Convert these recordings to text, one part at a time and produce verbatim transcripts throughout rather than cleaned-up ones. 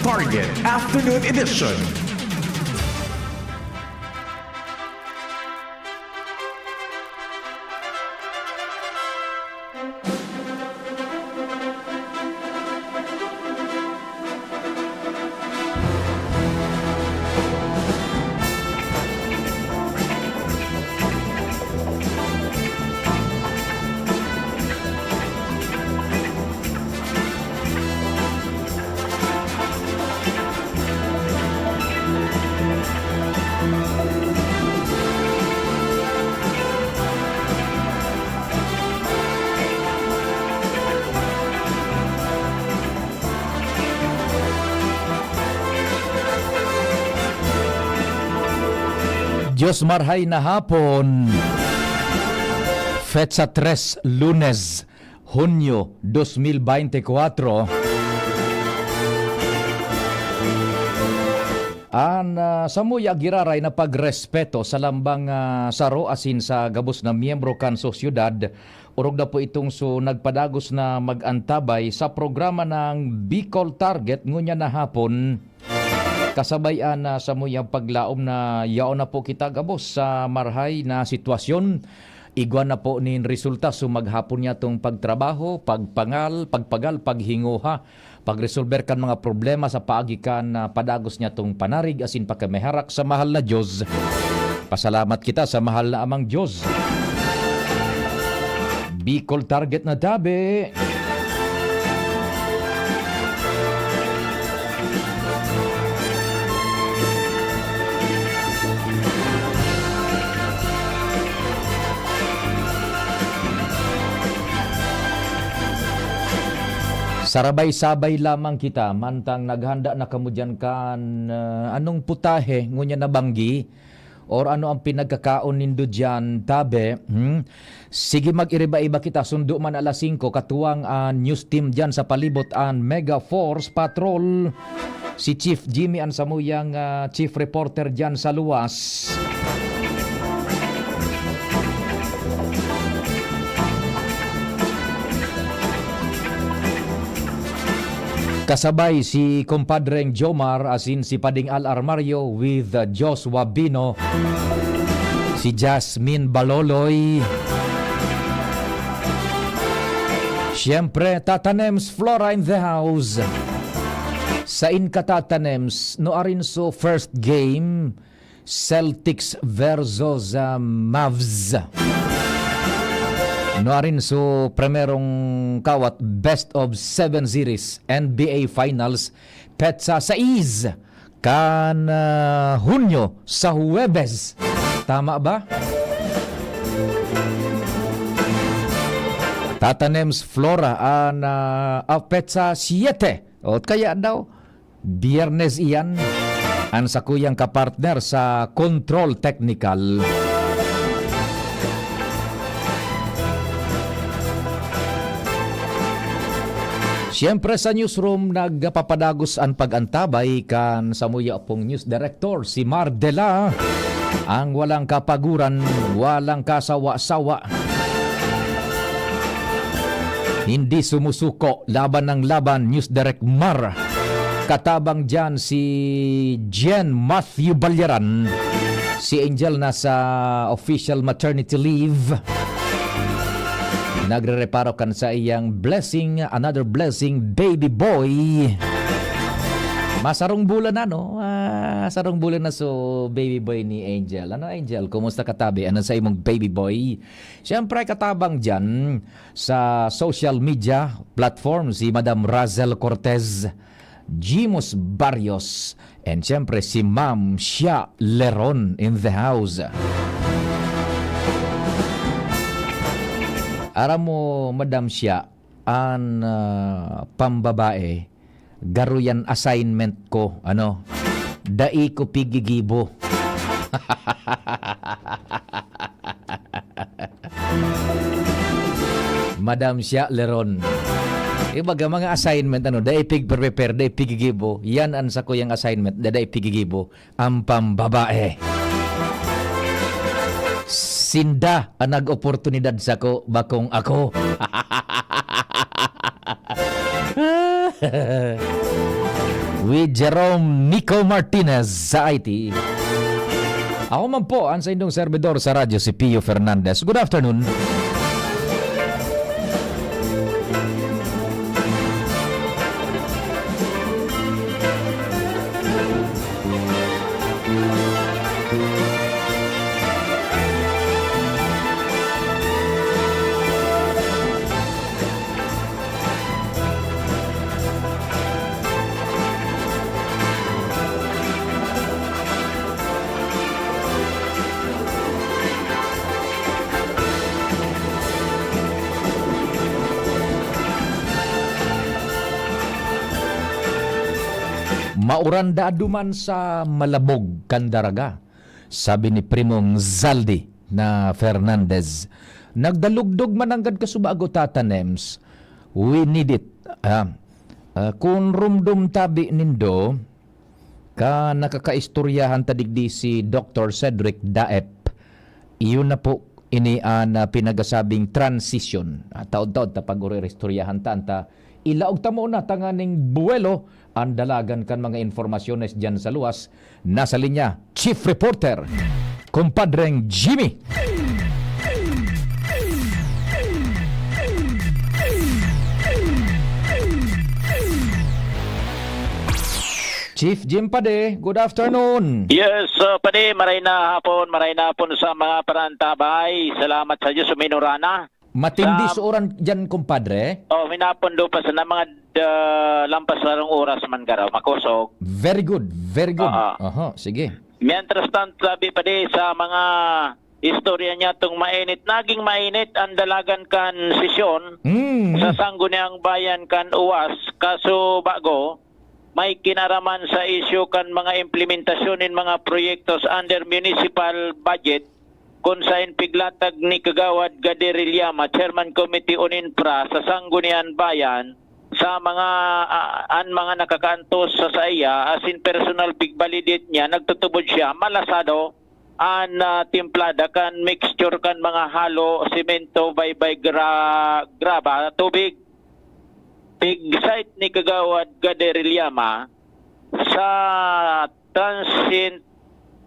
Target Afternoon Edition. Diyos marhay na hapon. Petsa tres, Lunes, Hunyo dos mil bente kwatro. An, ah, samuya giraray na pagrespeto sa lambang, ah, saro asin sa gabos na miyembro kan sosyedad, orog na po itong so nagpadagos na mag-antabay sa programa ng Bicol Target ngunyan na hapon. Kasabay an, ah, samuyang paglaom na yaon na po kita gabos sa marhay na sitwasyon. Igwa na po nin resulta so maghapon niyatong pagtrabaho, pagpangal, pagpagal, paghinguha, pagresolber kan mga problema sa paagi kan, ah, padagos niyatong panarig asin pakimiharak sa mahal na Diyos. Pasalamat kita sa mahal na Amang Diyos. Bicol Target na tabi. Sarabay-sabay lamang kita, mantang naghanda na kamo diyan kan, ah, anong putahe ngunyan na banggi? Or ano ang pinagkakaon nindo diyan, tabi? Hmm? Sige, mag-iriba-iba kita. Sundo man alas singko, katuwang an news team diyan sa palibot, an Mega Force Patrol. Si Chief Jimmy an samuyang, ah, chief reporter diyan sa luwas. Kasabay si Compadreng Jomar asin si Pading Al Armario with, uh, Joshua Bino, si Jasmine Baloloy. Siyempre, Tatanems Flora in the house. Sain ka, Tatanems? No, arin so first game, Celtics versus, ah, Mavs. Nuarin so primerong kawat, best of seven series, N B A Finals, petsa sais kan, ah, Hunyo sa Huwebes. Tama ba? Tatanems Flora an, ah, ah, petsa siyete. O kaya daw, Biyernes iyan, an sakuyang kapartner sa Control Technical. Siyempre, sa newsroom, nagpapadagos an pag-antabay kan samuya pong news director, si Mar Dela, ang walang kapaguran, walang kasawa-sawa. Hindi sumusuko, laban ng laban, News Direct Mar. Katabang diyan si Jen Matthew Balyaran. Si Angel nasa official maternity leave. Nagrereparo kan sa iyang blessing, another blessing, baby boy. Masarong bulan na, no? Ah, sarong bulan na so baby boy ni Angel. Ano, Angel? Kumusta ka, tabi? Ano sa imong baby boy? Siyempre, katabang diyan sa social media platform, si Madam Razel Cortez, Jimos Barrios, and siyempre si Ma'am Shia Leron in the house. Aram mo, Madam Shia, an, ah, pambabae, garo yan assignment ko, ano, dai ko pigigibo. Madam Shia Leron. Ibaga, mga assignment, ano, dai pig-prepare, dai pigigibo. Yan an sakuyang assignment, da-, dai pigigibo. Ang pambabae. Sinda ang nag-oportunidad sako, bakong ako. with Jerome Nico Martinez sa I T. Ako man po, ang sa inyong servidor sa radyo, si Pio Fernandez. Good afternoon. Mauranda duman sa malabog kan daraga, sabi ni Primong Zaldi na Fernandez. Nagdalugdog man nanggad kasubago, Tata Nems. We need it. Ah, ah, kun rumdom tabi nindo, ka nakakaistoryahan ta digdi si Doctor Cedric Daep, iyon na po ini an, ah, pinagasabing transition. Ah, taod-taod ta pag-uriristoryahan ta, anta ilaog ta muna tanganing buwelo an dalagan kan mga impormasyones diyan sa luwas. Nasa linya, Chief Reporter, Kumpadreng Jimmy. Chief Jim Pade, good afternoon. Yes, uh, Pade, maray na hapon, maray na hapon sa mga parantabay. Salamat sa Diyos, uminurana. Matindi sa suuran diyan, kumpadre. Oh, minapondo pa sana mga, ah, lampas larong oras man garo, makosog. Very good, very good. Oo. Aha, sige. Mientras tanto, sabi pa di sa mga istorya niya tong mainit, naging mainit ang dalagan kan sesyon Mm. sa Sangguniang Bayan kan uwas, kaso bago, may kinaraman sa isyu kan mga implementasyon nin mga proyektos under municipal budget, kun saen piglatag ni Kagawad Gader Iliama, Chairman Committee on Infra sa Sangguniang Bayan, sa mga, ah, an mga nakakaantos sa saiya, asin personal pigbalidit niya, nagtutubod siya, malasado an, ah, timplada kan mixture kan mga halo, semento, baybay, gra-, graba, tubig. Pig-cite ni Kagawad Gader Iliama, sa transient,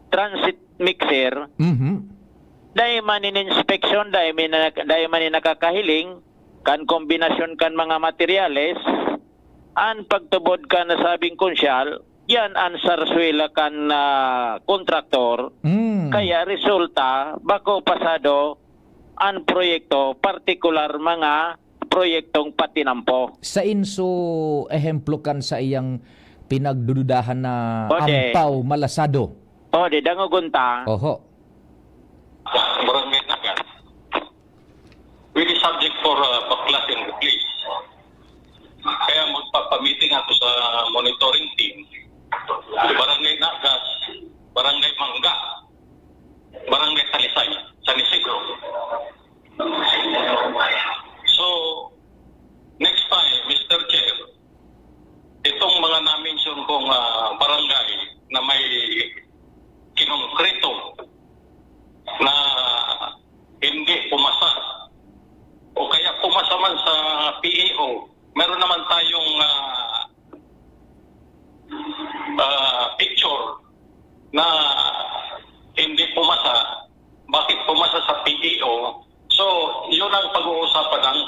transit mixer, Mhm. dai man in inspection, dai man na-, dai man in nakakahiling kan kombinasyon kan mga materyales, an pagtubod kan nasabing konsyal, yan an sarswela kan, ah, kontraktor, Mm. kaya resulta, bako pasado an proyekto, partikular mga proyektong patinampo. Saen so ehemplo kan saiyang pinagdududahan na Ode. ampaw malasado? Ode, dangogon ta. Oho. Barangay Nagas. Will be subject for, uh, baklas and replace. Kaya magpapamiting ako sa monitoring team. Barangay Nagas, Barangay Mangga, Barangay Talisay, San Isidro. So, next time, Mister Chair, itong mga na-mention kong, ah, barangay na may kinongkreto na hindi pumasa o kaya pumasa man sa P A O, meron naman tayong, ah, ah, picture na hindi pumasa. Bakit pumasa sa P A O? So, yun ang pag-uusapan ng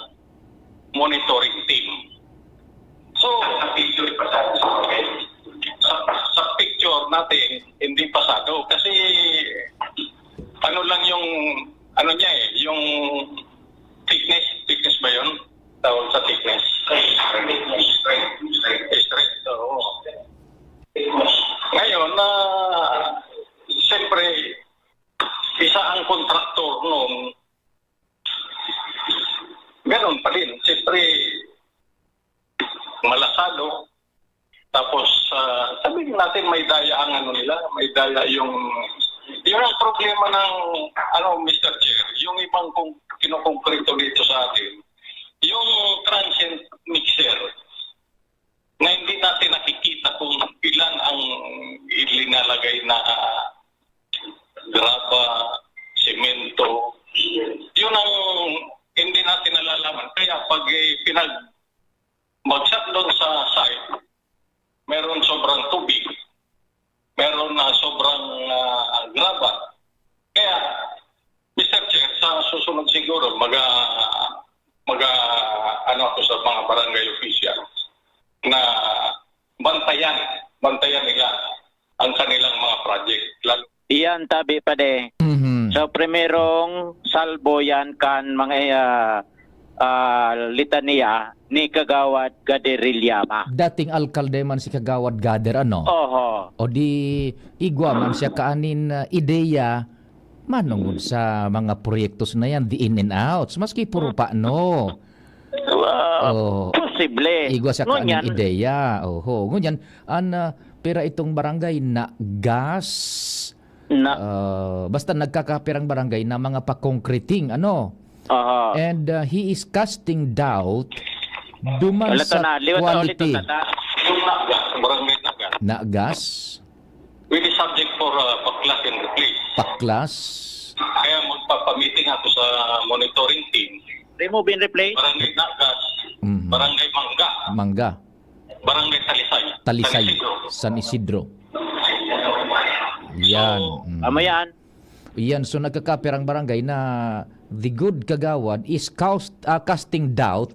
monitoring team. So, sa picture pa sa, sa, sa picture natin, hindi pasado. Kasi, ano lang yung, ano niya eh, yung thickness, thickness ba yun? Tawag sa thickness. Straight, oo. Ngayon, na, siyempre, isa ang kontraktor noon, ganun pa din. Siyempre, malasado. Tapos, ah, sabihin natin may daya ang ano nila, may daya yung, yun ang problema ng, ano, Mister Chair, yung ibang kung kinukongkrito dito sa atin, yung transient mixer, na hindi natin nakikita kung ilan ang ilinalagay na graba, semento. Yun ang hindi natin nalalaman. Kaya pag, eh, pinagbagsak doon sa site, Meron sobrang tubig, meron na sobrang, ah, graba. Kaya, Mister Chair, sa susunod siguro, maga-, maga-, ano ako sa mga barangay official na bantayan, bantayan nila ang kanilang mga project. Lalo Iyan, tabi, padi. Mhm. So, primerong salbo yan kan mga, ah, ah, litanya ni Kagawad Gader Iliama. Dating alkalde man si Kagawad Gader, ano? Oho. O di, igwa man siya kaanin, ah, ideya, manongod sa mga proyektos na yan, the in and outs, maski puro Hmm. paano. Ah, Oh. posible. Igwa siya Ngunyan, kaaning ideya. Oho. Ngunyan, an, ah, pira itong barangay na gas? Na Ah, basta nagkakapirang barangay na mga pa-concreting, ano? Aha. And, ah, he is casting doubt duman Wala to sa na, liwat na ulit quality. to, tata. Yung Nagas, barangay Nagas. Nagas? Will be subject for, uh, paklas and replace. Paklas? Kaya magpapamiting ako sa monitoring team. Remove and replace? Barangay Nagas, Mhm. Barangay Mangga, Mangga. Barangay Talisay, Talisay, San Isidro. San Isidro. Yan. So, Mm. tama yan. Yan. So, nagkakapirang barangay na the good kagawad is cast-, ah, casting doubt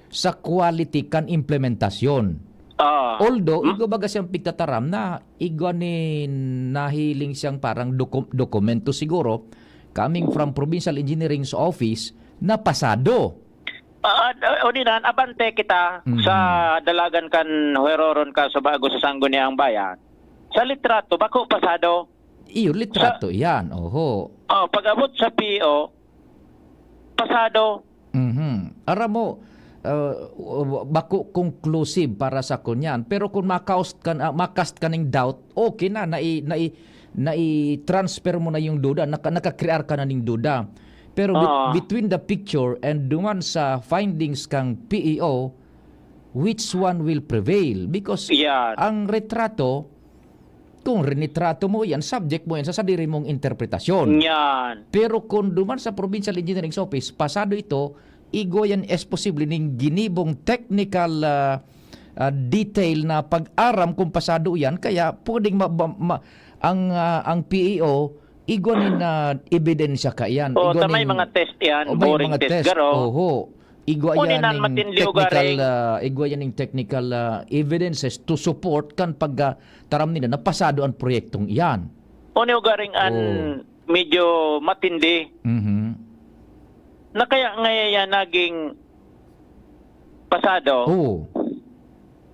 sa quality kan implementasyon. Ah. Although, Hmm? igwa baga siyang pigtataram na igwa ni nahiling siyang parang doku-, dokumento siguro coming from Provincial Engineering's office na pasado. Ah, ah, o di na, abante kita Mhm. sa dalagan kan Hueroron ka sa bago sa Sangguniang Bayan. Sa litrato, bako pasado. Iyo, litrato Sa iyan, oho. Oh, pag-abot sa P O, pasado. Mhm. Aram mo, ah, w-, w-, bako conclusive para sa kunyan. Pero kung makaust kan, ah, makast ka ning doubt, okay na, nai-, nai-, nai-transfer mo na yung duda, naka-, naka-create ka na ning duda. Pero bet-, Oo. between the picture and duman sa findings kang P E O, which one will prevail? Because Yan. ang retrato, kung rinitrato mo yan, subject mo yan sa sadiri mong interpretasyon. Yan. Pero kung duman sa Provincial Engineering's Office, pasado ito, igwa yan is posible ning ginibong technical, ah, ah, detail na pag-aram kung pasado yan, kaya pwedeng ma-, ma-, ma-, ang, ah, ang P E O, igwa nin, ah, ebidensya ka iyan. O, Igwa ta may nin, mga test iyan, o, may boring mga test, test. Garo. Oho. Igwa Uni yan nan ning matindi technical, ugaring ah, igwa yan ning technical, ah, evidences to support kan pag, ah, taram nila na pasado ang proyektong iyan. Uni ugaring an Oh. medyo matindi. Mhm. Na kaya ngaya yan naging pasado. Oo.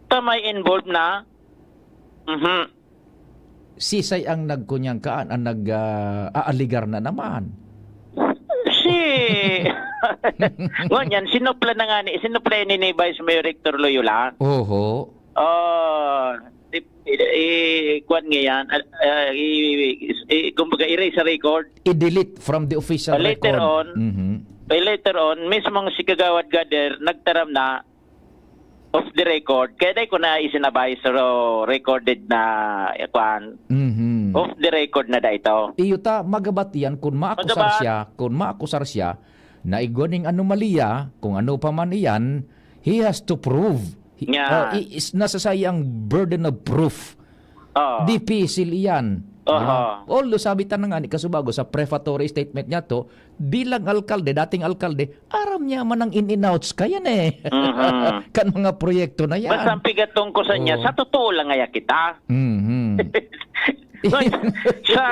Ta may involved na. Mhm. Sisay ang nagkunyang kaan, ang nag, ah, aaligar na naman? Si, ngunyan, sinupla na nga ni, sinupla ini ni Vice Mayor Hector Loyola. Oho. Oh, i-, i-, i-, kwan nga yan, ah, ah, i-, i-, kumbaga, erase sa record. I-delete from the official Ah, later record. on, Mhm. eh, later on, mismong si Kagawad Gader, nagtaram na, off the record. Kaya dai ko na isinabay, so recorded na, eh, kwan. Mhm. Off the record na da ito. Iyo ta, magabat iyan kun maakusar Magabat. siya, kun maakusar siya, na igwa ning anomalya, kung ano pa man iyan, he has to prove. He, Yan. oh, i-, is, nasa saiya ang burden of proof. Oo. Dipisil iyan. Oho. Ah, although sabi ta na nga ni kasubago sa prefatory statement niya to, bilang alkalde, dating alkalde, aram niya man ang in and outs ka yan eh. Mhm. Kan mga proyekto na yan. Basta ang pigatong ko sa niya, Oo. sa totoo lang ngaya kita. Mhm. Well, sa,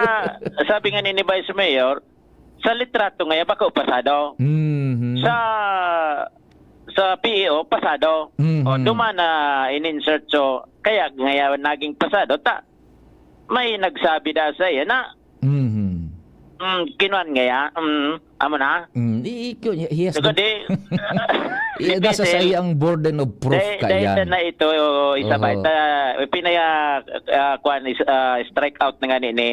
sabi nga ni, ni Vice Mayor, sa litrato ngaya, bako pasado. Mhm. Sa, sa P E O, pasado. Mhm. O, duman na in-insert. So, kaya ngaya naging pasado. Ta, may nagsabi da sa iya na, Mhm. mm, kinuan ngaya, mm, amo na. Mm, i-, i-, he has Saka the di, Yeah, nasa sa dipisil. iya ang burden of proof Dahil, ka dahil yan. na ito, isabay, Oho. ta, pinaya, ah, kwan, is, ah, strike out na nga ni, ni,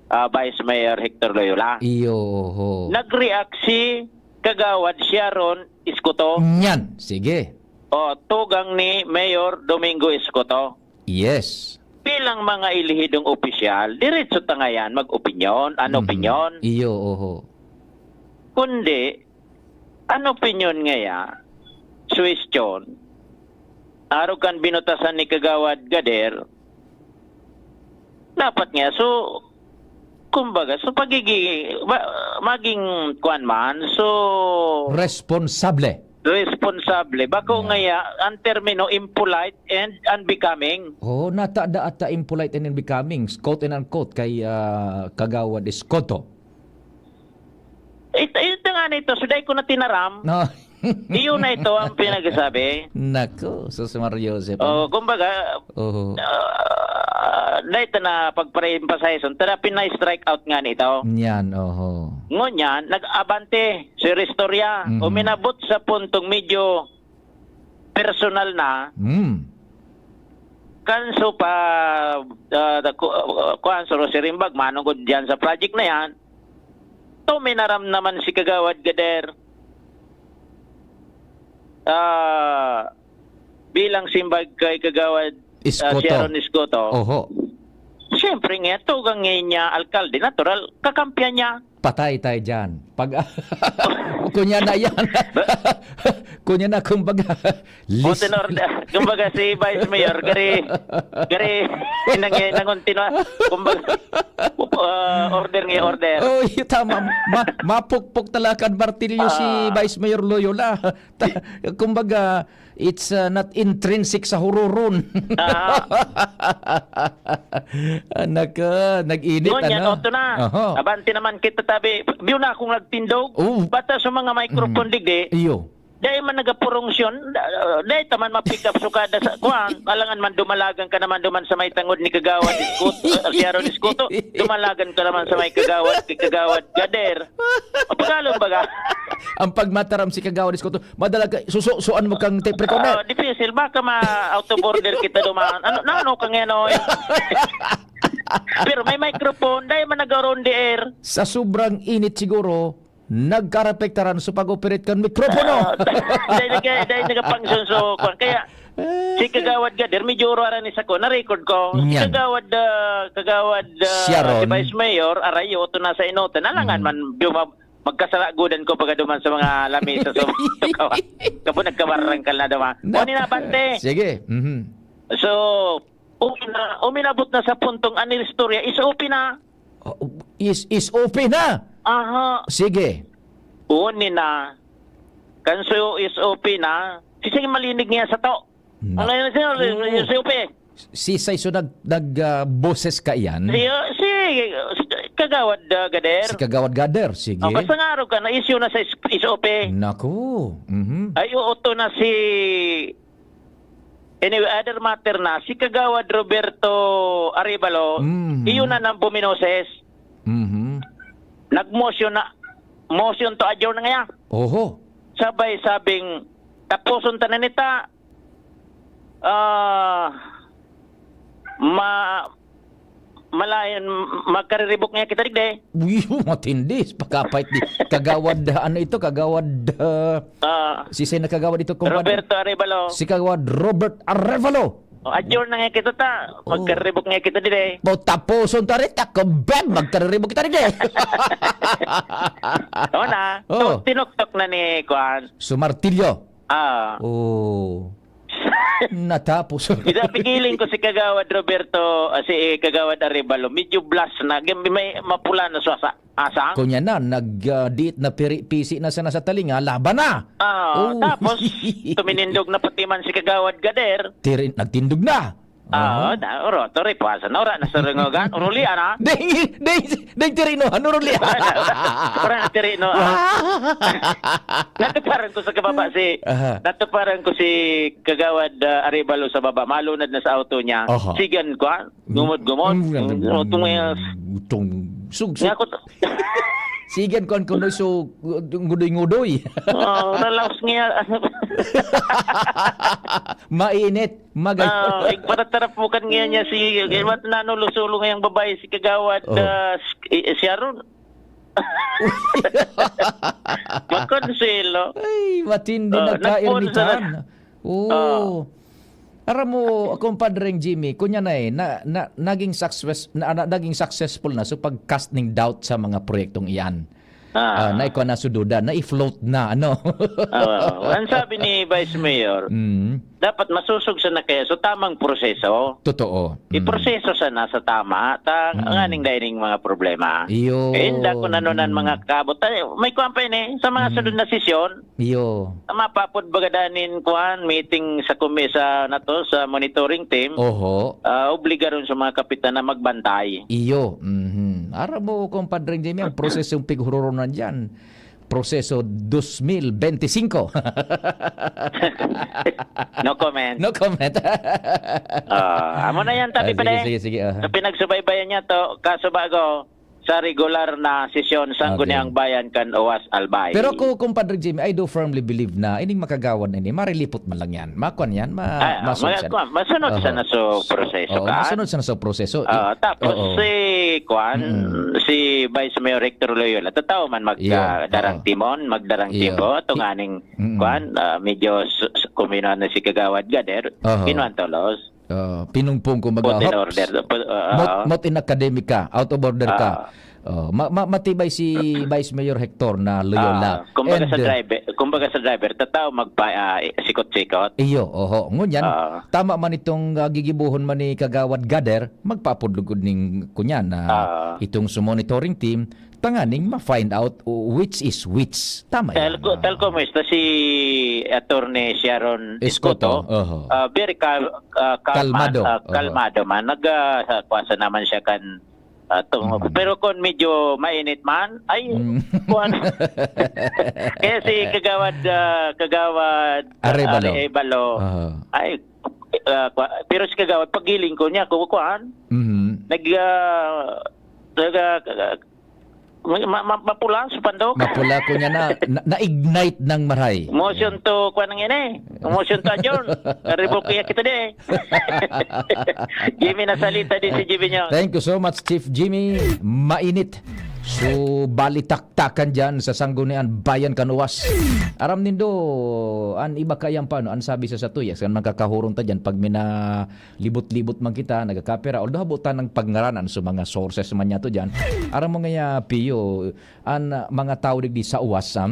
ah, Vice Mayor Hector Loyola. Iyo, oho. Nag-react si Kagawad Sharon Escoto. Nyan, sige. O, tugang ni Mayor Domingo Escoto. Yes. Bilang mga elehidong opisyal, diretso ta ngayan mag-opinyon. Ano Mhm. opinyon? Iyo, oho. Kundi, ano opinyon ngaya? Suwestyon. arog kan binutasan ni Kagawad Gader, dapat nga, so, kumbaga, so, pagigi-, ma-, maging, kuwan man, so, Responsable. responsable. Bako Yeah. ngaya, ang termino, impolite and unbecoming. Oh, natada ata impolite and unbecoming, quote and unquote, kay, ah, Kagawad Escoto. Ito, ito nga nito, so, dai ko na tinaram. No. Iyon na ito ang pinagsasabi. Nako, sus, Mario Joseph, Oh, ano? kumbaga, Oho. ah, dai ta na pagpare-emphasize, on, tara, pina-strike out nga nito. Yan, oho. Ngunyan, nag-abante, Sir Istorya. Mhm. Uminabot sa puntong medyo personal na. Mm. Kanso pa, ah, da-, ku-, ah, kuwan, suro si Rimbag, manugod diyan sa project na yan. Tuminaram naman si Kagawad Gader, ah, bilang simbag kay Kagawad, ah, Escoto. Sharon Escoto. Oho. Siyempre nga, tugang ngayon niya, alkalde, natural, kakampihan niya. Patay tayo dyan. Pag, kunya na yan. Kunya na, kumbaga, Lis- Mountain order. Kumbaga si Vice Mayor, gari, gari, nang-, nangontinua. Kumbaga, ah, order nga order. Oh, yun, tama. Ma-, mapukpok talaga kan martilyo si Ah. Vice Mayor Loyola. Ta-, kumbaga, it's, uh, not intrinsic sa hururon. Ah. Anak, ah, nag-init, Ngunyan, ano? oto na. Oho. Abante naman kita, tabi. Biyo na akong nagtindog. Oh. Bata sa mga microphone Mm. digdi. Iyo. Dai man nagapurungsyon, da-, dai ta man ma-pick up sukada sa, kuwan, alangan man dumalagan ka naman duman sa may tangod ni Kagawad Escoto, ah, si Aaron Escoto, dumalagan ka naman sa may Kagawad, kay Kagawad Gader. Pagalon baga. Ang pagmataram si Kagawad Escoto, madala ka, suso-, suan mo kang tape recorder. Ah, difícil, baka ma-out of order kita duman. Ano, na, ano ka ngayon, oy? Pero may microphone, dai man nag-around the air. Sa sobrang init siguro, nagkarepektaran sa pag-operate kan mikropono. Ah, dai naga-, dai nagapangsunso, kwan. Kaya, si Kagawad Gader, medyo uraran ni sako, na-record ko. Si Yan. Kagawad, ah, Kagawad, ah, Sharon. Si Vice Mayor, arayo, ito nasa inotan. Alangan Mm. man, duma-, magkasalagudan ko pagaduman sa mga lamesa. So, kapo, nagkabarangkal na duman. Nap-, Kunin na, Bante. Sige. Mhm. So, umina-, uminabot na sa puntong an istorya, is open na. Oh, is, is open na? Aha. Sige. Kunin na. Kanso is open na. Sisay malinig niya sa to? Na- Ano yun, sir? Oo. Is open. Si Saiso nag-, nag, ah, boses ka iyan? Si, ah, si, si Kagawad, ah, Gader. Si Kagawad Gader, sige. Oh, basta nga araw ka, na-issue na sa is-, is open. Naku. Mhm. Ay, oo, to na si Anyway, other matter na, si Kagawad Roberto Arevalo, Mhm. iyon na nang buminoses. Mhm. Nag-motion na, motion to adjourn na ngaya. Oho. Sabay sabing, "Taposon ta na nita. Ah, ma-, malayan, magkariribok nga kita digdi." Uy, matindi. Pagkapait di. Kagawad, ano ito? Kagawad, ah, Ah, si Sen na Kagawad ito, kumpare? Roberto Arevalo. Si Kagawad Robert Arevalo. O, adjourn na nga kita ta. Oh. Magkariribok nga kita digdi. Taposon ta rin, takabag, magkariribok kita digdi. Oo na. Oh. So, tinuktok na ni Kwan. Su martilyo. Ah. Oh. Natapos. Kita, pigiling ko si Kagawad Roberto, ah, si, eh, Kagawad Arevalo. Medyo blush na. May mapula na sa, sa asa. Kunya na, nag, ah, diit na piri-, pisi na sana sa talinga, laban na. Ah, Oh. tapos, tuminindog na pati man si Kagawad Gader. Tiri-, nagtindog na. Ah, Aha. na, oro, to, ripuasan na, ora na sa ringogan, urulian, ha? Ding, ding, ding tirinohan, urulian. Ora na tirinohan. Natuparan ko sa kababa si, Aha. natuparan ko si Kagawad, ah, Arevalo sa baba, malunad na sa auto niya. Aha. Sigan ko, ha? Gumod-gumod. Mm, mm, Auto mm, niya. itong sug-, sug-, Nga ko to. Sigan ko ang kunoy, so, ngudoy-ngudoy. Oh, relax niya. Mainit. Magay- Ah, igpatatarap mo kan ngayon niya si, eh, mat-, nanulo-sulo ngayang babae si Kagawad, Oh. ah, s-, eh, eh, siya ron. Makonsuelo. Ay, matindi Oh, nagkairmitan. nagpuon sa Oo. Oh. Aram mo, Compadre Jimmy, kunya na eh, na, na, naging success, na, na, naging successful na so pag-cast ning doubt sa mga proyektong iyan. Ah. Ah, na ikwa na sududa, na i-float na, ano? Oo. Ang sabi ni Vice Mayor, Mm. dapat masosog sana kaya sa tamang proseso. Totoo. Mm. Iproseso sana sa tama, ta Mm. nganing daining mga problema. Iyo. Eh, inda kun ano nan Mm. mga kabot. Ay, may kuwan pa ini, sa mga Mm. sunod na sesyon, Iyo. mapapod baga danin kuwan, meeting sa kumi-, sa, nato, sa monitoring team. Oho. Ah, obligaron sa mga kapitan na magbantay. Iyo. Mhm. Aram mo, Compadre Jimmy, ang prosesong pighururonan diyan, proseso dos mil benti singko. No comment. No comment. Ah, amo na yan, tabi Ah, pa sige, din. sige, sige, ah. Sa pinagsubaybayan niya to, kaso bago, sa regular na sesyon, Sangguniang Okay. Bayan kan Oas Albay. Pero ko, Compadre Jimmy, I do firmly believe na ining makagawad na ini, marilipot man lang yan. Makuan yan, ma-, Ah, masunod mag-, sana. kuwan, masunod Oho. sana sa proseso Oo, ka. masunod sana sa proseso. I-, Ah, tapos oo. si, kuwan, Mm. si Vice Mayor Hector Loyola, tataw man mag, Iyo, ah, darang oo. timon, magdarang Iyo. timbo, I-, tunganing, Mm. kuwan, ah, medyo s-, s-, kuminuan na si Kagawad Gader, Oho. kinuan tolos. Ah, pinungpong, kumbaga, Put in hops. order. Pu-, ah, Mot-, ah. mot in academic ka, out of order ka. Ah. Oh, ma-, ma-, matibay si Vice Mayor Hector na Loyola. Ah, kumbaga sa And, uh, driver, kumbaga sa driver, tataw magpa-, ah, sikot-sikot. Iyo, oho. Ngunyan, Ah. tama man itong, ah, gigibohon man ni Kagawad Gader, magpaapod lugod ning kunyan na Ah. itong sa monitoring team, tanganing ma-find out which is which. Tama Tal-, yan, ah. tal como esta si Attorney Sharon Escoto, Escoto, oho. ah, very cal-, ah, calma-, Kalmado, ah, oho. kalmado man. Nag, ah, sa, kuwan sa naman siya kan, ah, tungog. Mhm. Pero kung medyo mainit man, ay, Mm. kuwan. Kaya si Kagawad, ah, Kagawad, ah, Arevalo. Arevalo, Oho. ay, ah, kuwan. Pero si Kagawad, paggiling ko niya, kukuan. Mhm. Nag, ah, nag, ah, ma-, ma-, mapula sa pandok. Mapula ko niya na, na, na-ignite ng maray. Motion to, kuwan ng ini. Motion to adjourn. Revoke ya kita di. Jimmy, nasalita din si Jimmy nyo. Thank you so much, Chief Jimmy. Mainit. So, balitaktakan dyan sa Sanggunian Bayan kan Oas. Aram nindo, an iba kayang paano, an sabi sa satuya, sa nagkakahuron ta dyan, pag mina-, libot-libot man kita, nagkakapera, although habo ta ng pagngaranan sa mga sources man niya to dyan. Aram mo nga, Pio, an, ah, mga tao digdi sa Oas, ah,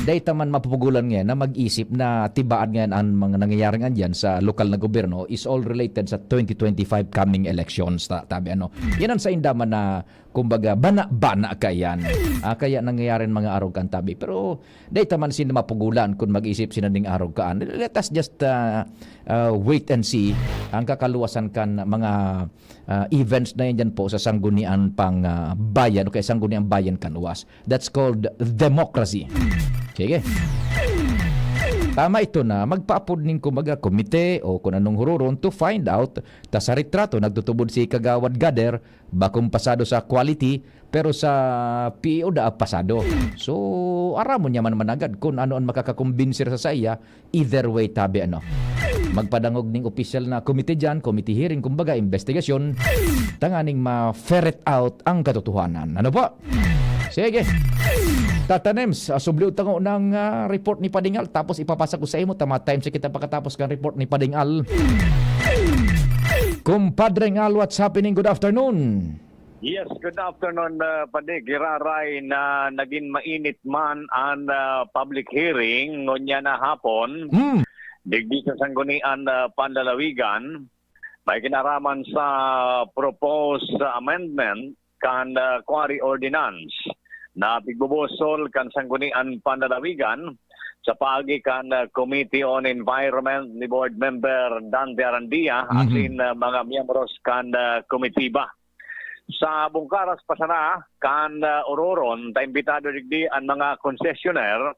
dai ta man mapupugulan ngayon na mag-isip na tibaan ngayon an mga nangyayaring andyan sa lokal na gobyerno is all related sa twenty twenty-five coming elections, ta-, tabi ano. Yan ang sa inda man na, kumbaga, bana-bana kaiyan. Ah, kaya nangyayari ang mga arog kan tabi. Pero dai ta man sinda mapugulan kun mag-isip sinda ning arog kaan. Let us just, ah, ah, wait and see ang kakaluwasan kan mga, ah, events na yan dyan po sa Sanggunian pang, ah, Bayan o kaya Sangguniang Bayan kan Oas. That's called democracy. Sige. Tama ito na magpaapod nin, kumbaga, komite o kung anong hururon to find out ta sa retrato nagtutubod si Kagawad Gader, bakong pasado sa quality, pero sa P E O daa pasado. So, aramon niya man managad kun ano an makakakumbinsir sa saiya. Either way, tabi ano. Magpadangog ning opisyal na komite diyan, committee hearing, kumbaga, investigasyon, tanganing ma-ferret out ang katotohanan. Ano po? Sige. Tata Nems, ah, subliw tango ng, ah, report ni Padingal, tapos ipapasa ko sa imo, tama time sa kita pakatapos kan report ni Padingal. Compadre Ngal, what's happening? Good afternoon. Yes, good afternoon, uh, Padi. Giraray na nagin mainit man an, uh, public hearing ngunyan na hapon, Hmm. digdi sa Sanggunian, uh, Panlalawigan, may kinaraman sa proposed amendment kan, uh, Quarry Ordinance na pigbubusol kan Sanggunian Panlalawigan sa paagi kan, uh, Committee on Environment ni Board Member Dante Arandia Mhm. asin, uh, mga miyembros kan, uh, komitiba. Sa Bungkaras pa sana kan, ah, ororon, ta imbitado digdi an mga concessionaire,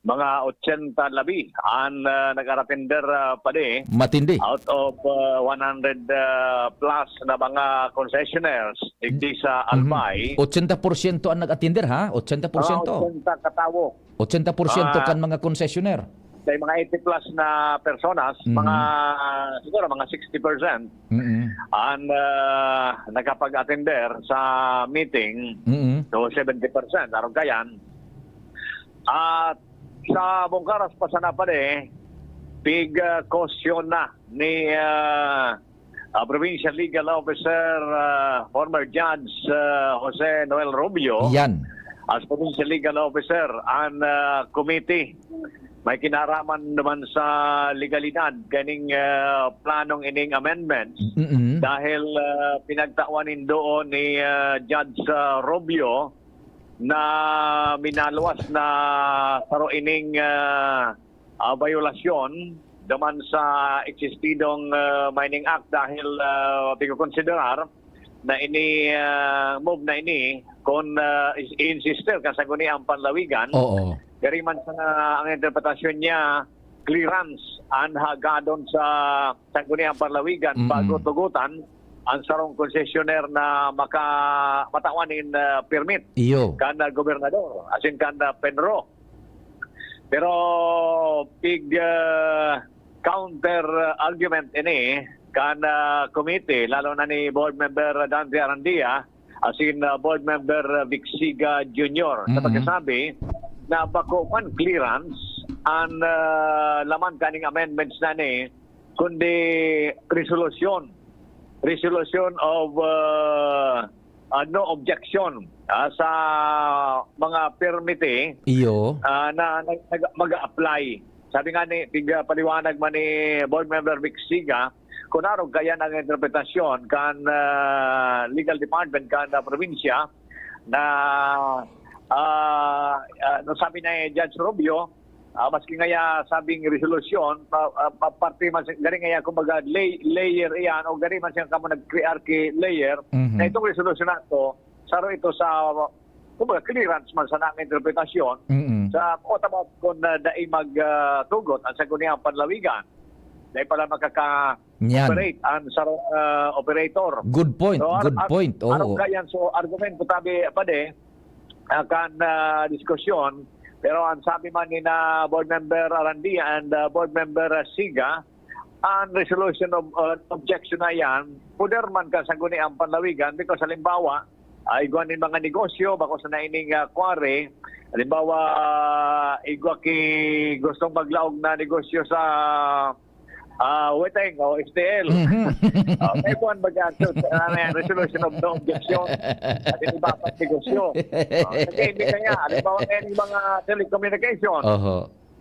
mga ochenta labi an, ah, nag-aratender, ah, padi. Matindi. Out of, ah, one hundred, ah, plus na mga concessionaires digdi sa Mhm. Albay. Ochenta porsyento ang nag-atender, ha? Ochenta porsyento. Ah, ochenta katawo. Ochenta porsyento Ah. kan mga concessionaire. May mga eighty plus na personas, Mhm. mga, siguro mga sixty percent Mm-mm. ang, ah, nakapag-attender sa meeting. Mm-mm. So, seventy percent, arog kayan. At sa Bungkaras pa sana padi, pig, ah, caution na ni, ah, ah, Provincial Legal Officer, ah, former Judge, ah, Jose Noel Rubio, Yan. as provincial legal officer, an, ah, committee may kinaraman naman sa legalidad kaning, ah, planong ining amendments Mm-mm. dahil, ah, pinagtawan nin doon ni, ah, Judge, ah, Rubio na minaluwas na saro ining, ah, ah, bayolasyon duman sa existidong, ah, Mining Act dahil, ah, pigkokonsiderar na ini, ah, move na ini kun, ah, is i-insiste kan Sangguniang Panlawigan. Oo. Gari man sana ang interpretasyon niya, clearance an hagadon sa Sangguniang Panlawigan Mm-mm. bago tugutan ang sarong konsesyoner na maka-, matawan nin, ah, permit Iyo. kan, ah, gobernador, asin kan, ah, PENRO. Pero big, ah, counter argument ini kan, ah, committee, lalo na ni Board Member Dante Arandia, asin, ah, Board Member Vic Siga Junior sa Mhm. pagkasabi na bako man clearance an, ah, laman kaning amendments na ni, kundi resolusyon. Resolution of, ah, ah, no objection, ah, sa mga permiti, Iyo. ah, na nag-, nag-, mag-a-apply. Sabi nga ni, pig-, ah, paliwanag man ni Board Member Vic Siga, kun arog kaiyan ang interpretasyon kan, ah, legal department kan, ah, probinsya na, ah, ah, no, sabi ni Judge Rubio, ah, maski ngaya sabing resolusyon, pa-, ah, pa-, parte man si-, gari ngaya kumbaga lay-, layer iyan o gari man siya kamo nag-create ki layer, Mhm. na itong resolusyon na ito, saro ito sa, kumbaga, clearance man sana ang interpretasyon Mm-mm. sa, what about kung, ah, dai mag, ah, tugot ang Sangguniang Panlawigan? Dai pala makaka-, Yan. operate ang sarong, ah, operator. Good point, So, ar-, good ar-, point. Oo. arog kaiyan, so, argumento tabi, pade, ah, kan, ah, diskusyon. Pero ang sabi man ni na Board Member Arandia and, ah, Board Member, ah, Siga, ang resolution of, ah, objection na yan, puder man kan Sangguniang Panlawigan because halimbawa, ah, igwa nin mga negosyo, bako sana ining, ah, quarry, halimbawa, ah, igwa ki gustong maglaog na negosyo sa, ah, Weteng o S T L. Mhm. Ah, may buwan ba dyan? So, ano yan, resolution of no objection. At yung iba pang negosyo. Ah, nag-iimbita niya. Halimbawa ngayon yung mga telecommunication. Oho.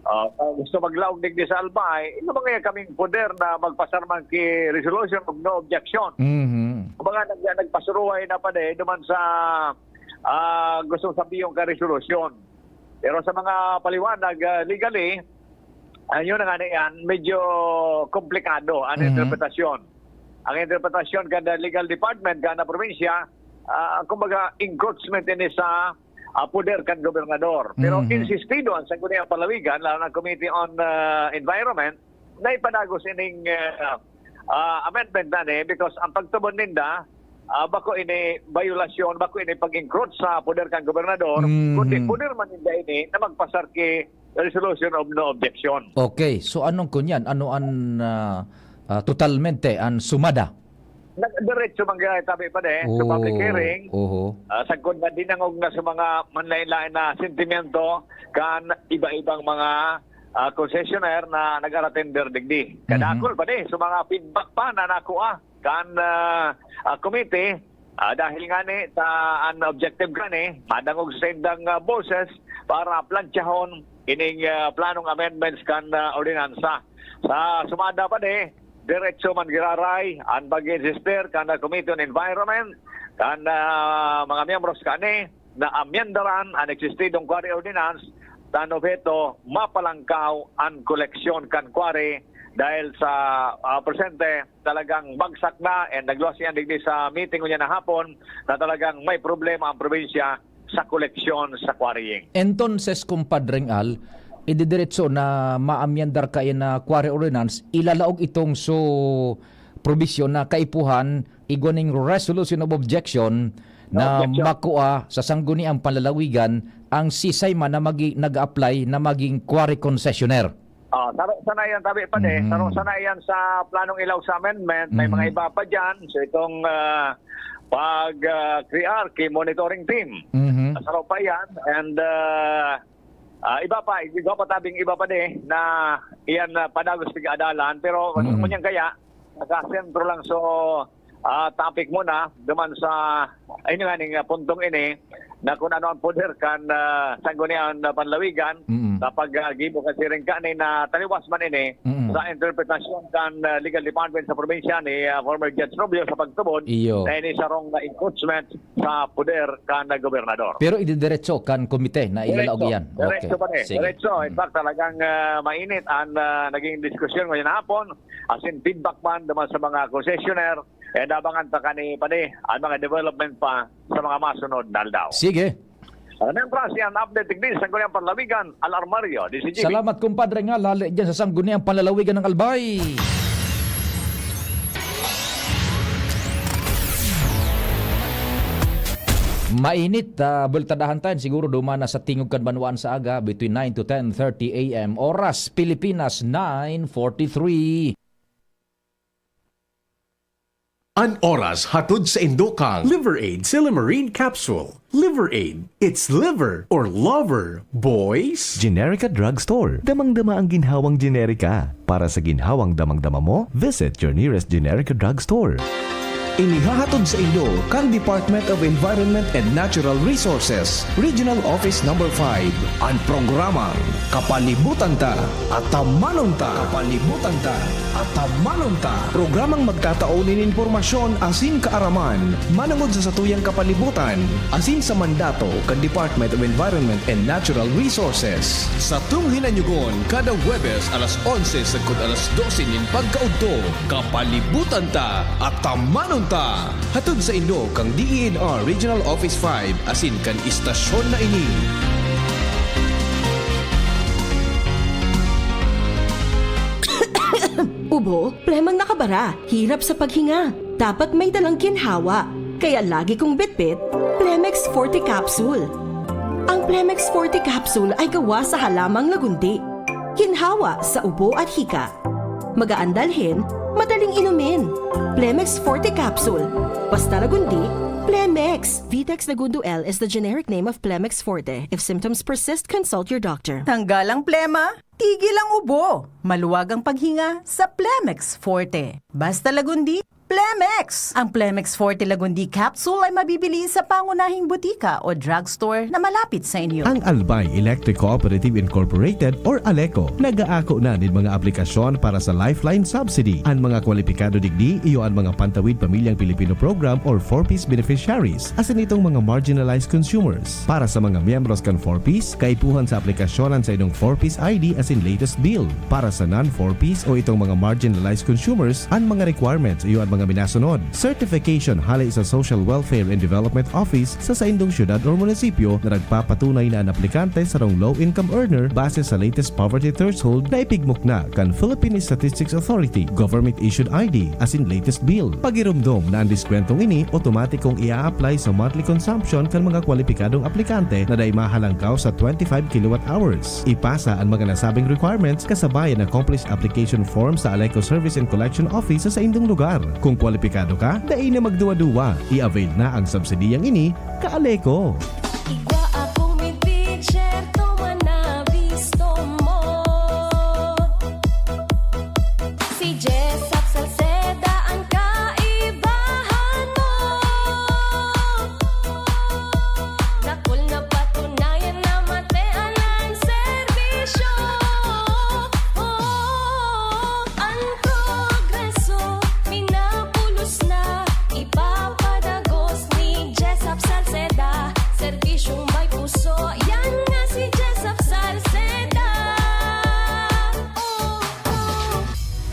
Ah, ah, gusto maglaog digdi sa Albay, yung mga yan kaming poder na magpasar man ki resolution of no objection. Mhm. Kumbaga, nag-, nagpasuruhay na pa din duman sa, ah, gustong sabihin ka resolution. Pero sa mga paliwanag, ah, legally, ah, yun na nga na yan, medyo komplikado ang Mhm. interpretasyon. Ang interpretasyon kan legal department, kan probinsya, ah, kumbaga, encroachment ini sa, ah, poder kan gobernador. Pero Mhm. insistido ang Sangguniang Palawigan, lalo na Committee on, ah, Environment, na ipadagos ining, ah, ah, amendment na ni, because ang pagtubod ninda, ah, bako ini bayolasyon, bako ini pag-encroach sa poder kan gobernador, Mhm. kundi poder man ninda ini na magpasar ki resolution of no objection. Okay, so anong kunyan? Ano an, ah, ah, totalmente an sumada? Nag-, diretso man gaya tabi pa de, sa public Oh, hearing. oho. Ah, sagkod na dinangog na sa mga manlain-lain na sentimiento kan iba-ibang mga, ah, concessionaire na nag-aratender digdi. Kadakol Mhm. pa de, sa mga feedback pa na nakuha kan, ah, ah, committee, ah, dahil nga ni, ta-, an objective gani, madangog sa saindang, ah, boses para plantiyahon ining, ah, planong amendments kan, ah, ordinansa. Sa sumada pa de, diretso man giraray an pag-insister kan, ah, Committee on Environment, kan, ah, mga miyembros kani, na amyendaran an existidong quarry ordinance, tan obheto, mapalangkaw an koleksyon kan quarry dahil sa, ah, presente, talagang bagsak na and nagluwas iyan digdi sa meeting ngunyan na hapon na talagang may problema ang probinsya sa koleksyon sa quarrying. Entonces, Compadreng Al, ididiretso na maamyendar kayan na quarry ordinance, ilalaog itong so probisyon na kaipuhan igwa ning resolution of objection na Objection. makua sa Sangguniang Panlalawigan ang sisay man na magi-, nag-a-apply na maging quarry concessionaire. Ah, saro sana yan, tabi pa de. Mhm. Saro sana yan sa planong ilaog sa amendment. May Mhm. mga iba pa dyan. So, itong, ah, pag, ah, K R, ki monitoring team. Mhm. Saro pa yan. And, ah, ah, iba pa, iba pa tabing iba pa de na iyan, ah, padagos pig-aadalan. Pero Mhm. ngunyan kaya, nakasentro lang so, ah, topic muna, duman sa, ayun nga, ning, ah, puntong ini, na kun ano ang poder kan, ah, Sangguniang Panlawigan Mm. sa pag, ah, gibo kan siring kani na taliwas man ini Mm. sa interpretasyon kan, ah, legal department sa probinsya ni, ah, former Judge Rubio sa pagtubod Iyo. na ini sarong na encroachment sa poder kan gobernador. Pero ididiretso kan komite na ilalaog Diretso. iyan. Diretso Okay. pa ni. Sige. Diretso. In Mm. fact, talagang, ah, mainit ang, ah, naging diskusyon ngayong hapon. As in, feedback man naman sa mga concessionaire. Eh, dabangan ta kani pa ni ang mga development pa sa mga masunod na aldaw. Sige. Ang nang klase ang update digdi sa Sangguniang Panlawigan, Alarmario, D C G B. Salamat, kumpadre, nga lali dyan sa Sangguniang Panlalawigan ng Albay. Mainit, ah, bultadahan tayo. Siguro duman na sa tingog kan banwaan sa aga, between nine to ten thirty A M. Oras, Pilipinas, nine forty-three. An oras hatod sa indo kan Liver Aid Silymarin Capsule. Liver Aid, it's liver or lover, boys! Generica Drugstore. Damang-dama ang ginhawang Generica. Para sa ginhawang damang-dama mo, visit your nearest Generica Drugstore. Inihahatod sa indo kan Department of Environment and Natural Resources, Regional Office Number five, an programang Kapalibutan Ta, Atamanon Ta. Kapalibutan Ta, Atamanon Ta. Programang magtatao nin impormasyon asin kaaraman manongod sa satuyang kapalibutan asin sa mandato kan Department of Environment and Natural Resources. Satong hinanyugon kada Huwebes alas onse sagkod alas dose nin pagkaudto, Kapalibutan Ta, Atamanon Ta. Hatod sa indo kan D E N R Regional Office five asin kan istasyon na ini. Ubo, plemang nakabara, hirap sa paghinga. Dapat may dalang ginhawa. Kaya lagi kong bitbit, Plemex Forte Capsule. Ang Plemex Forte Capsule ay gawa sa halamang lagundi. Ginhawa sa ubo at hika. Magaan dalhin, madaling inumin. Plemex Forte Capsule. Basta Lagundi, Plemex. Vitex Lagundo L is the generic name of Plemex Forte. If symptoms persist, consult your doctor. Tanggal ang plema, tigil ang ubo. Maluwag ang paghinga sa Plemex Forte. Basta Lagundi, Plemex! Ang Plemex Forte Lagundi Capsule ay mabibili sa pangunahing butika o drugstore na malapit sa inyo. Ang Albay Electric Cooperative Incorporated or ALECO nag-aako na nin mga aplikasyon para sa Lifeline Subsidy. An mga kwalipikado digdi iyo an mga Pantawid Pamilyang Pilipino Program or four Ps beneficiaries, asin itong mga marginalized consumers. Para sa mga miyembros kan four Ps, kaipuhan sa aplikasyon an saindong four Ps I D asin latest bill. Para sa non-four Ps o itong mga marginalized consumers, an mga requirements iyo an mga minasunod. Certification hale sa Social Welfare and Development Office sa saindong syudad or munisipyo na nagpapatunay na an aplikante sarong low-income earner base sa latest poverty threshold na ipigmukna kan Philippine Statistics Authority, government-issued I D, asin latest bill. Pagiromdom na an diskwentong ini otomatikong i-a-apply sa monthly consumption kan mga kwalipikadong aplikante na dai mahalangkaw sa twenty-five kilowatt hours. Ipasa an mga nasabing requirements kasabay an accomplished application form sa ALECO Service and Collection Office sa saindong lugar. Kung kwalipikado ka, dai na magduwa-duwa. I-avail na ang subsidiyang ini, ka-ALECO! Igwa akong midbid, syerto man na bisto mo. Si Jessop Salceda ang kaibahan mo. Dakul na patunayan na matean ang serbisyo. Oh, ang progreso, minapulos na, ipapadagos ni Jessop Salceda. Serbisyong may puso, yan nga si Jessop Salceda. Oh, oh.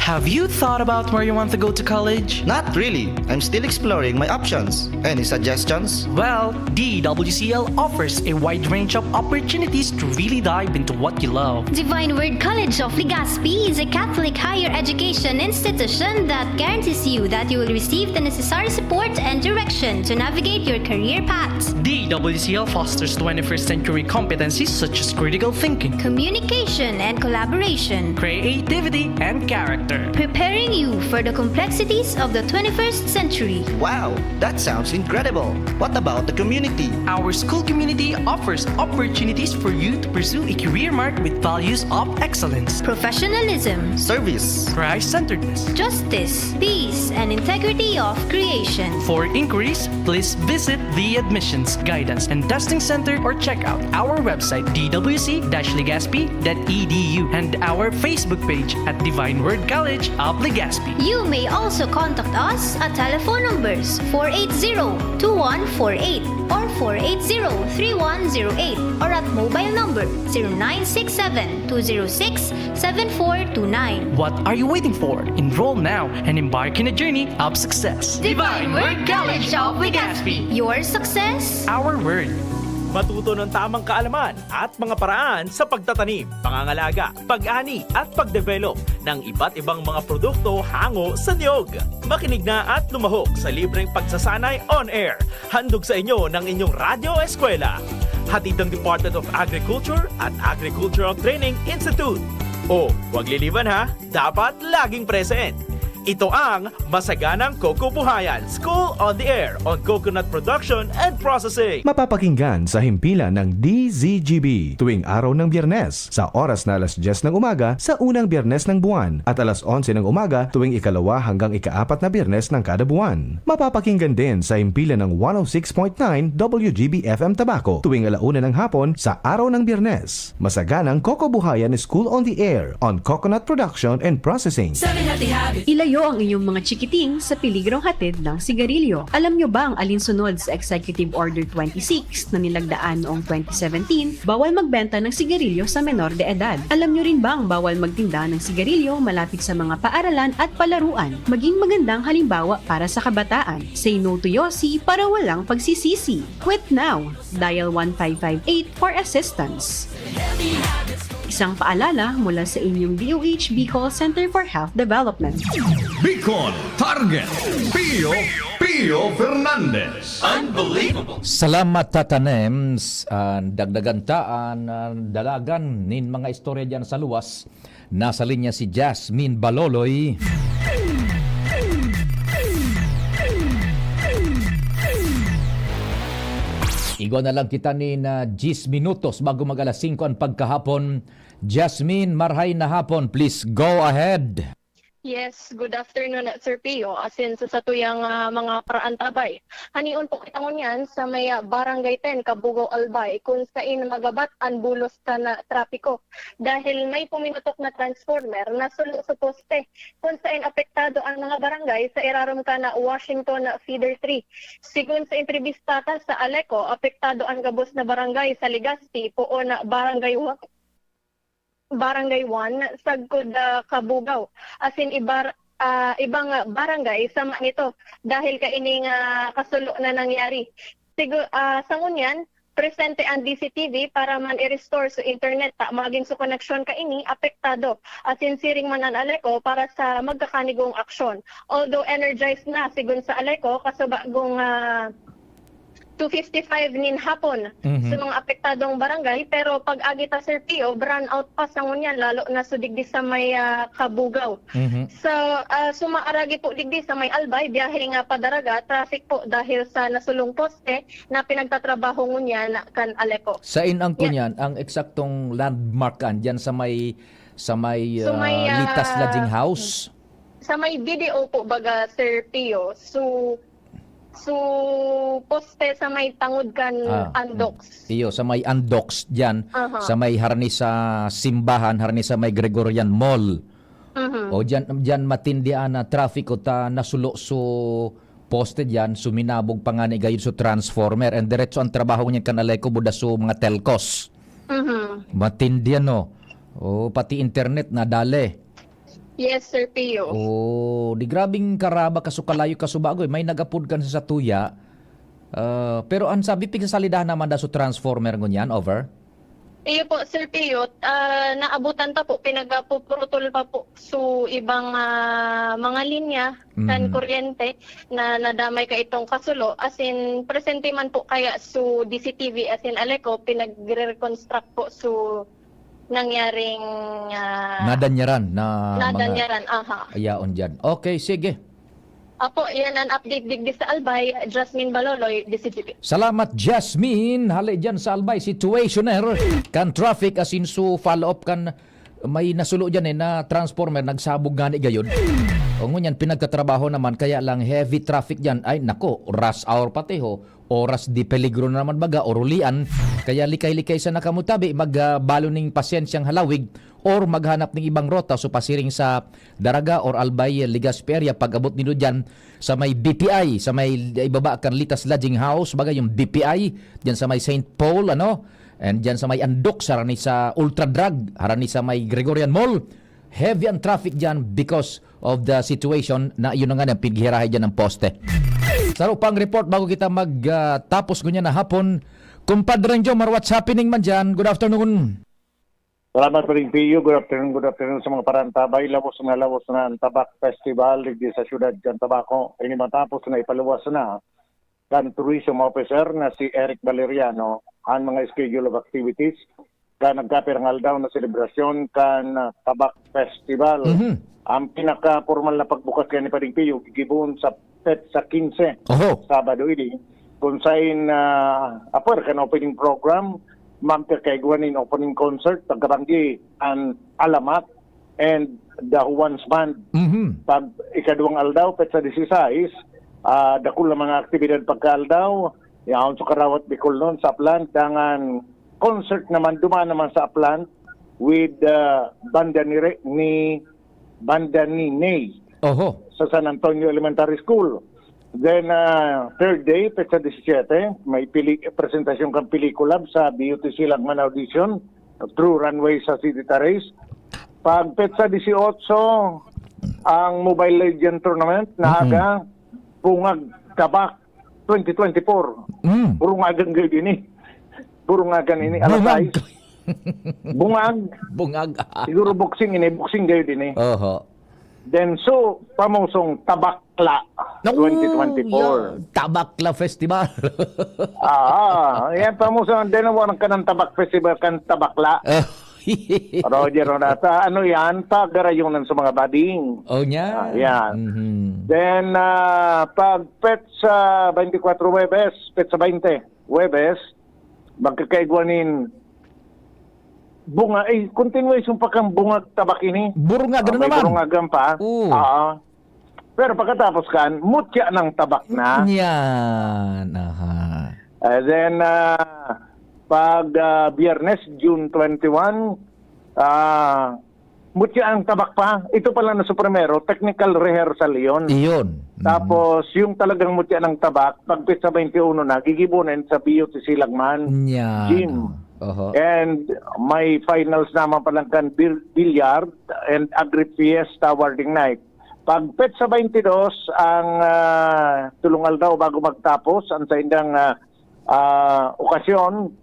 Have you thought about where you want to go to college? Not really. I'm still exploring my options. Any suggestions? Well, D W C L offers a wide range of opportunities to really dive into what you love. Divine Word College of Legazpi is a Catholic higher education institution that guarantees you that you will receive the necessary support and direction to navigate your career path. D W C L fosters twenty-first century competencies such as critical thinking, communication and collaboration, creativity and character. Preparing you for the complexities of the twenty-first century. Wow, that sounds incredible. What about the community? Our school community offers opportunities for you to pursue a career marked with values of excellence, Professionalism, Service. Christ-centeredness. Justice, peace, and integrity of creation. For inquiries, please visit the Admissions, Guidance, and Testing Center or check out our website, d w c dash legazpi dot e d u, and our Facebook page at Divine Word College of Legazpi. You may also contact us at telephone numbers four eight zero two one four eight or four eight zero three one zero eight, or at mobile number zero nine six seven two zero six seven four two nine. What are you waiting for? Enroll now and embark in a journey of success. Divine Word College of Legazpi. Your success, Our word. Matuto ng tamang kaalaman at mga paraan sa pagtatanim, pangangalaga, pag-ani at pagdevelop ng iba't ibang mga produkto hango sa niyog. Makinig na at lumahok sa libreng pagsasanay on air. Handog sa inyo ng inyong Radyo Eskwela. Hatid ng Department of Agriculture at Agricultural Training Institute. O, huwag liliwan ha, dapat laging present. Ito ang Masaganang Coco Buhayan, School on the Air on Coconut Production and Processing. Mapapakinggan sa himpilan ng D Z G B tuwing araw ng Biyernes, sa oras na alas diyes ng umaga sa unang Biyernes ng buwan at alas onse ng umaga tuwing ikalawa hanggang ikaapat na Biyernes ng kada buwan. Mapapakinggan din sa himpilan ng one oh six point nine W G B F M Tabaco tuwing ala una ng hapon sa araw ng Biyernes. Masaganang Coco Buhayan School on the Air on Coconut Production and Processing. Ilayo ang inyong mga chikiting sa peligrong hatid ng sigarilyo. Alam nyo bang alinsunod sa Executive Order twenty-six na nilagdaan noong twenty seventeen, bawal magbenta ng sigarilyo sa menor de edad? Alam nyo rin bang bawal magtinda ng sigarilyo malapit sa mga paaralan at palaruan? Maging magandang halimbawa para sa kabataan. Say no to Yossi para walang pagsisisi. Quit now! Dial one five five eight for assistance. Isang paalala mula sa inyong D O H Bicol Center for Health Development. Bicol Target, Pio, Pio Fernandez. Unbelievable. Salamat, Tata Nems. Ah, dagdagan ta an, ah, dalagan nin mga istorya diyan sa luwas. Nasa linya si Jasmine Baloloy. Igwa na lang kita nin, ah, diyes minutos bago mag alas singko an pagkahapon. Jasmine, marhay na hapon. Please go ahead. Yes, good afternoon, Sir Pio. Asin sa satuyang, ah, mga paraantabay, hanion po kita ngunyan sa may, ah, Barangay ten, Kabugaw, Albay, kung sain magabat an bulos kan, ah, trapiko dahil may puminutok na transformer na sulo sa poste, kung sain apektado ang mga barangay sa irarom kan Washington Feeder three. Sigon sa entrebista ta sa Aleco, apektado ang gabos na barangay sa Legazpi, poon na Barangay Wa-, Barangay one, sagkod, ah, Kabugaw, asin ibar-, ah, ibang, ah, barangay sama nito dahil kaining, ah, kasulo na nangyari. Sigu-, ah, sa ngunyan, presente ang D C T V para man i-restore sa internet ta magin sa koneksyon kaini apektado. Asin siring man an Aleco para sa magkakanigong aksyon. Although energized na, sigon sa Aleco, kasubagong, ah, two fifty-five nin hapon Mhm. sa mga apektadong barangay, pero pag-agi ta, Sir Pio, brownout pa sa ngunyan, lalo na so digdi sa may, ah, Kabugaw. Mhm. Sa, ah, sumaaragi po digdi sa may Albay, biyahe nga padaraga, traffic po dahil sa nasulong poste na pinagtatrabaho ngunyan kan Aleco. Sain ang Yeah. kunyan, ang eksaktong landmark kan diyan sa may, sa may, So, may, ah, Litas ah, Lodging House? Sa may B D O po, baga, Sir Pio. So, so poste sa may tangod kan Ah, Andox. Iyo, sa may Andox diyan, Aha. sa may harani sa simbahan, harani sa may Gregorian Mall. Mhm. O diyan, diyan matindi an, ah, traffic o ta nasulo so poste diyan, suminabog pa ngani gayud so transformer. And diretso ang trabaho niya kan Aleco, buda so mga telcos. Mhm. Matindi, ano? O, pati internet nadali. Yes, Sir Pio. O, di grabing karaba kaso kalayo kaso bago, eh. May nagapod kan sa satuya. Ah, pero ang sabi, pigsasalidahan naman da so transformer ngunyan, over? Iyo po, Sir Pio, ah, naabutan ta po, pinagpupurutol pa po so ibang, ah, mga linya kan Mhm. kuryente na nadamay ka itong kasulo. As in, presente man po kaya so D C T V, as in, Aleco, pinagre-reconstruct po so nangyaring, ah, Nadanyaran na mga nadanyaran, aha. Ayaon diyan. Okay, sige. Apo, yan ang update digdi sa Albay, Jasmine Baloloy, D C G P. Salamat, Jasmine. Hali diyan sa Albay, situationer. Kan traffic, asin su follow-up kan may nasulo diyan eh, na transformer, nagsabog ngani gayod. O ngunyan, pinagtatrabaho naman, kaya lang heavy traffic diyan. Ay, nako, rush hour pati ho. Oras de peligro na naman baga, orulian. Kaya likay-likay sana kamo tabi, mag, ah, balo ning pasyensyang halawig or maghanap ning ibang rota, so pasiring sa Daraga or Albay, Legazpi area, pag-abot nindo diyan sa may B P I, sa may ibaba kan Litas Lodging House, baga yung B P I, diyan sa may Saint Paul, ano? And diyan sa may Andok, harani sa Ultra Drug, harani sa may Gregorian Mall. Heavy ang traffic diyan because of the situation na yun na nga ang pighirahay diyan ng poste. Saro pang report bago kita mag, ah, tapos ngunyan na hapon. Compadre Jomar, what's happening man diyan? Good afternoon. Salamat, Paring Pio. Good afternoon, good afternoon sa mga parantabay. Lawos na lawos na ang Tabak Festival digdi sa siyudad kan Tabaco. Ini matapos na ipaluwas na kan tourism officer na si Eric Valeriano ang mga schedule of activities kan nagkapirang aldaw na selebrasyon kan, ah, Tabak Festival. Mhm. Ang pinakapormal na pagbukas kaya ni Paring Pio, gigibohon sa petsa kinse, Oho. Sabado ini, kung sain, ah, apwera kan opening program, magkakaigwa nin opening concert, pagkabanggi an Alamat and the Juan's Band. Mhm. Pag ikaduwang aldaw, petsa disisais, ah, dakul na mga aktibidad pagkaaldaw, yaon sa Karawat Bicolnon, sa Aplan, dangan concert naman, duman naman sa Aplan with, ah, banda ni Re-, ni banda ni Ney Oho. Sa San Antonio Elementary School. Then, ah, third day, petsa disisiete, may pili-, presentasyon kan pelikula sa B U T C Lagman Audition, True Runway sa City Terrace. Pag petsa disiotso, ang Mobile Legend Tournament na Mm-mm. aga, Bungag Tabak twenty twenty-four. Mm. Burungagan gayud ini. Burungagan ini, alas Bungag. sais. Bungag. Bungag. Siguro boxing ini, boxing gayud ini. Oho. Then, so, pamosong Tabakla Naku, twenty twenty-four. Yan. Tabakla Festival. Ah, yan, pamosong, then, wala ka ng Tabak Festival, kan Tabakla. Ah. Roger Ronata, ano yan? Pagarayonan sa mga bading. Oh, niya. Ah, yan. Mhm. Then, ah, pag petsa twenty-four Huwebes, petsa twenty, Huwebes, magkakaigwa nin bunga, eh, continuation pa kang bungag tabak ini. Burungagan Ah, na may naman. burungagan pa. Oo. Ah. Pero pagkatapos kan, mutya ng tabak na. Yan. Aha. And then, ah, pag, ah, Biyernes, June twenty-one, ah, mutya ang tabak pa. Ito pala na sa primero, technical rehearsal iyon. Iyon. Mhm. Tapos, yung talagang mutya ng tabak, pag petsa twenty-one na, gigibonan sa B U T C Lagman Yan. Gym. Oho. And may finals naman palang kan bil-, billiard and Agri Fiesta Awarding Night. Pag petsa twenty-two, ang, ah, tulong aldaw bago magtapos, ang saindang, ah, ah, okasyon,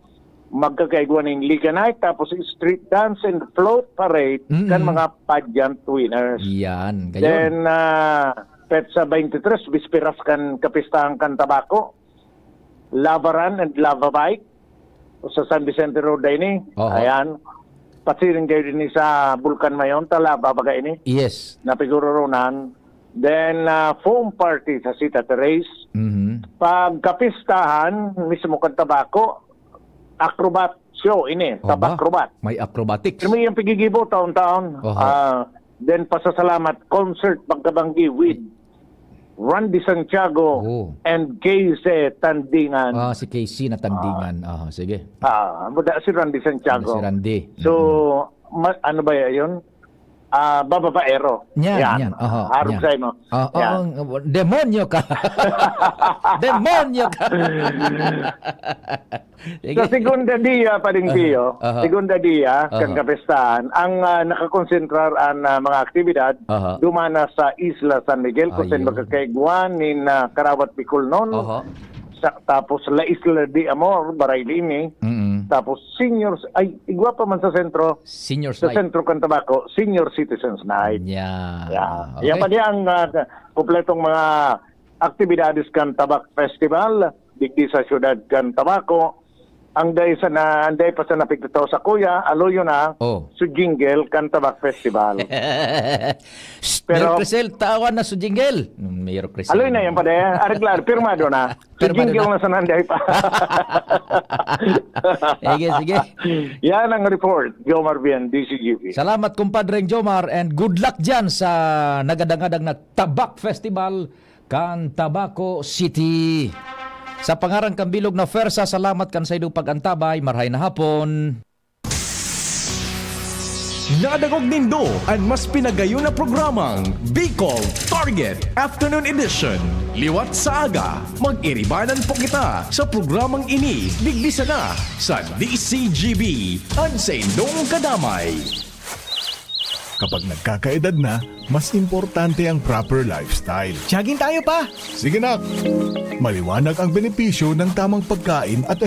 magkakaigwa nin Liga Night, tapos street dance and float parade Mm-mm. kan mga pageant winners. Yan, gayon. Then, ah, petsa twenty-three, bisperas kan kapistahan kan tabako, lava run and lava bike sa San Vicente Road na ini. Oho. Ayan. Pasiring kayo din sa Bulkan Mayon, ta lava baga ini. Yes. Napigururunan. Then, ah, foam party sa Sita Terrace. Mhm. Pagkapistahan, mismo kan tabako, acrobat show ini, Oba, tabak acrobat. May acrobatics. Alam mo yung pigigibo taon-taon. Oho. Ah, then, pasasalamat concert pagkabanggi with Randy Santiago Oh. and Casey Tandingan. Ah, si Casey na Tandingan. Ah. Aha, sige. Ah, muda si Randy Santiago. Si Randy. So, Mm-mm. ma-, ano ba yun? Ah, bababaero. Yan, Yan. yan. Aha, Harog yan. Sa'yo mo. Ah, Yan. ah, demonyo ka. Demonyo ka. Sige. Sa segunda dia, Paring Aha, Pio, aha. segunda dia, Aha. kan kapistahan, ang, ah, nakakonsentrar an, ah, mga aktibidad, Aha. dumana sa Isla San Miguel, kung saan Ayun. magkakaigwa nin, ah, Karawat Bicolnon, Aha. sa, tapos La Isla de Amor, Baray Lini, Mm-mm. tapos seniors, ay, igwa pa man sa sentro, Seniors sa Night. sentro kan Tabaco, Senior Citizens Night. Yan. Yan. Okay. Yan pa niya ang, ah, kompletong mga aktibidades kan Tabak Festival, digdi sa siyudad kan Tabaco. Ang day sa na, ang day pa sa napigtataw sa kuya, aloyo na, Oh. so jingle, kan Tabak Festival. Shh, Pero- Mayor Crisel, tawan na sa jingle. Mm, Mayor Crisel. Aloy na yan, pare. Ariglar, pirmado na. So Pirmado jingle na. na sa nanday pa. Sige, sige. Yan ang report, Jomar Bien, D C G P. Salamat, kumpadreng Jomar, and good luck dyan sa nagadangadang na Tabak Festival kan Tabaco City. Sa pangaran kan bilog na Fersa, salamat kan saindong pag-antabay. Marhay na hapon. Nadangog nindo an mas pinagayon na programang Bicol Target Afternoon Edition. Liwat sa aga, mag-iribanan po kita sa programang ini digdi sana sa D C G B, an saindong kadamay. Kapag nagkakaedad na, mas importante ang proper lifestyle. Jogging tayo pa! Sige, nak! Maliwanag ang benepisyo ng tamang pagkain at